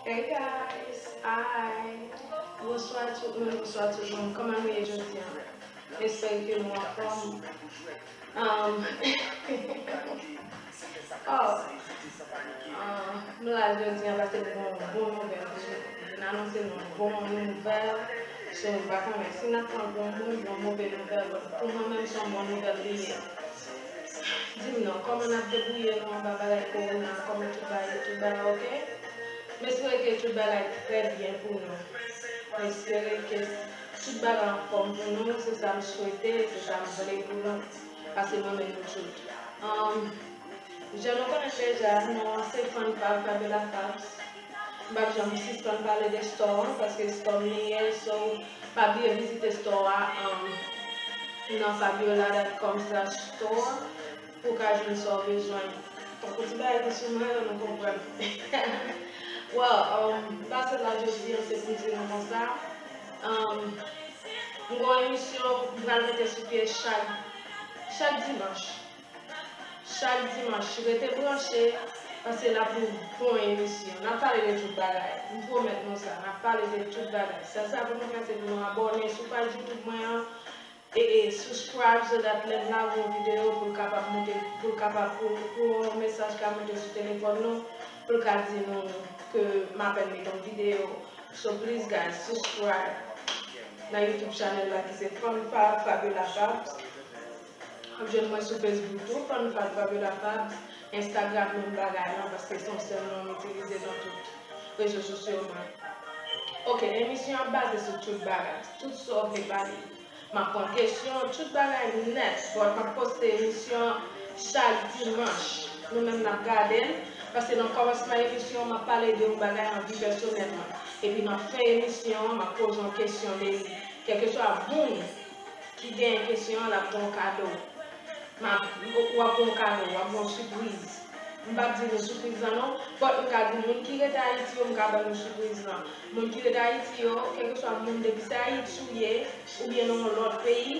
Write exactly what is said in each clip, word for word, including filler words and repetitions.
Hey guys, hi. Bonswa tout moun, bonswa tout moun. Kòman nou ye jodi a? M espere ke nou anfòm. Um, oh, uh, m la jodi a paske m gen yon bon nouvèl pou nou. M vin anonse nou yon bon nouvèl. So, m pa konnen si n ap pran pou yon bon, yon move nouvèl, but pou mwen menm, se yon bon nouvèl li ye. Di m non, kòman n ap debouye nou anba bagay kowona, kòman tout bagay, tout bagay oke? M espere ke tout bagay trè byen pou nou. M espere ke tout bagay anfòm pou nou, se sa m swete, se sa m vle pou nou, paske mwen menm nou tout. Um, jan nou konnen deja, non an se Fun Fab, Fabiola Fabs. M p ap janm sispann pale de store an, paske store m li ye, so pa bliye vizite store a, um, nan fabiola dot com slash store pou w ka jwenn sa w bezwen. Tankou ti bagay ki sou mwen yo, nou konprann. Well, um, m pase la jodi an, se pou m di nou konsa. Um, m gen yon emisyon m pral mete sou pye chak, chak dimanch. Chak dimanch, rete branche, paske n ap gen yon bon emisyon. N ap pale de tout bagay. M pwomèt nou sa, n ap pale de tout bagay. Sèl sa pou nou fè, se pou nou abòne sou paj YouTube mwen an, e, e subscribe so that lè m lage yon videyo pou l kapab monte, pou l kapab, pou, pou yon mesaj ka monte sou telefòn nou, pou l ka di nou ke m apèn mete yon videyo. So please guys, subscribe nan YouTube channel la ki se Fun Fab Fabiola Fabs. W ap jwenn mwen sou Facebook tou, Fun Fab Fabiola Fabs, Instagram menm bagay lan, paske se yon sèl non m itilize nan tout rezo sosyo mwen. Oke, emisyon an baze sou tout bagay, tout sa w vle pale. M ap pran kesyon, tout bagay nèt, but m ap poste emisyon an chak dimanch. Nou menm n ap gade l, paske nan kòmansman emisyon an, m ap pale de yon bagay nan vi pèsonèl mwen. Epi nan fen emisyon an, m ap poze yon kesyon de li. Kèlkeswa moun ki genyen kesyon an, l ap gen yon kado. M ap, w ap gen yon kado, w ap gen yon sipriz. M p ap di nou sipriz lan non, but m ka di moun ki rete Ayiti yo, m ka ban nou sipriz lan. Moun ki rete Ayiti yo, kèlkeswa moun, depi se Ayiti ou ye, oubyen nan yon lòt peyi,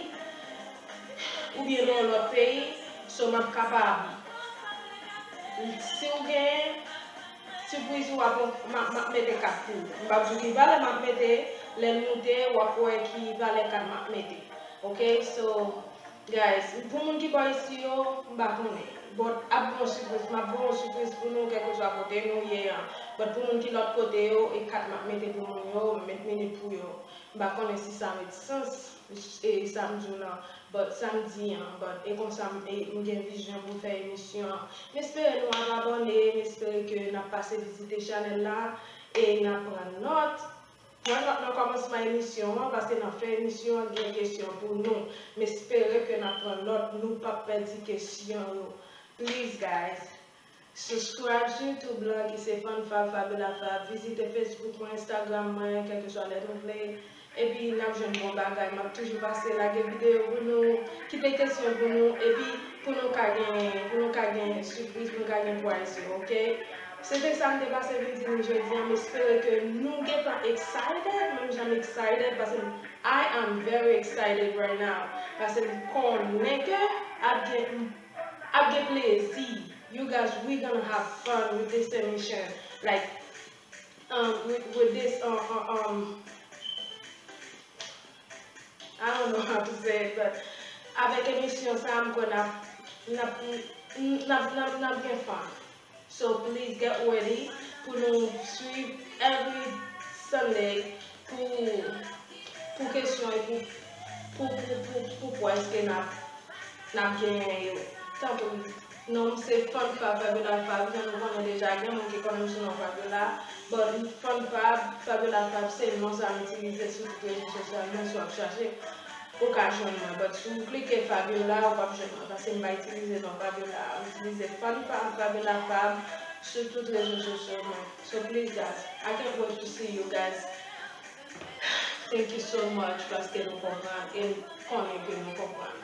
oubyen nan yon lòt peyi, so m ap kapab. Si w genyen, sipriz ou ap, m ap, m ap mete kat pou ou. M p ap di w ki valè m ap mete, lè l moute, w ap wè ki valè kat m ap mete. Oke, so, guys, pou moun ki bò isi yo, m pa konnen. But ap gen yon sipriz, m ap gen yon sipriz pou nou, kèlkeswa kote nou ye an. But pou moun ki lòt kote yo, e kat m ap mete pou moun yo, m met minit pou yo. M pa konnen si sa make sense, e sa m di w lan, but sa m di an, but e konsa m, e m gen vizyon pou fè emisyon an. M espere nou ap abòne, m espere ke n ap pase vizite chanèl la, e n ap pran nòt. Pran nòt nan kòmansman emisyon an, paske nan fen emisyon an, gen kesyon pou nou. M espere ke n ap pran nòt, nou p ap pèdi kesyon yo. Please, guys. Subscribe sou YouTube lan ki se Fun Fab Fabiola Fab. Vizite Facebook mwen, Instagram mwen, kèlkeswa lè nou vle. Epi n ap jwenn bon bagay. M ap toujou pase lage videyo pou nou, kite kesyon pou nou, epi pou nou ka gen, pou nou ka gen sipriz, pou nou ka gen pwaz yo, oke? Se te sa m te pase vin di nou jodi a. M espere ke nou gentan excited, menm jan m excited, paske I am very excited right now. Paske m konnen ke ap gen, ap gen plezi. You guys, we gonna have fun with this emission. Like, um, with, with this, uh, uh, um, I don't know how to say it, but avèk emisyon sa, m kwè n ap, n ap, n ap, n ap, n ap gen fun. So please get ready pou nou swiv every Sunday pou, pou kesyon e pou, pou, pou, pou, pou pwaz ke n ap, n ap genyen yo. Tanpri, non m se Fun Fab Fabiola Fab, jan nou konnen deja, gen moun ki konnen m sou non Fabiola, but Fun Fab Fabiola Fab se non sa m itilize sou tout rezo sosyal mwen, si w ap chache, ou ka jwenn mwen, but si w klike Fabiola, ou p ap jwenn mwen, paske m pa itilize non Fabiola, m itilize Fun Fab Fabiola Fab sou tout rezo sosyo mwen. So please guys, I can't wait to see you guys. Thank you so much paske nou konprann e m konnen ke nou konprann.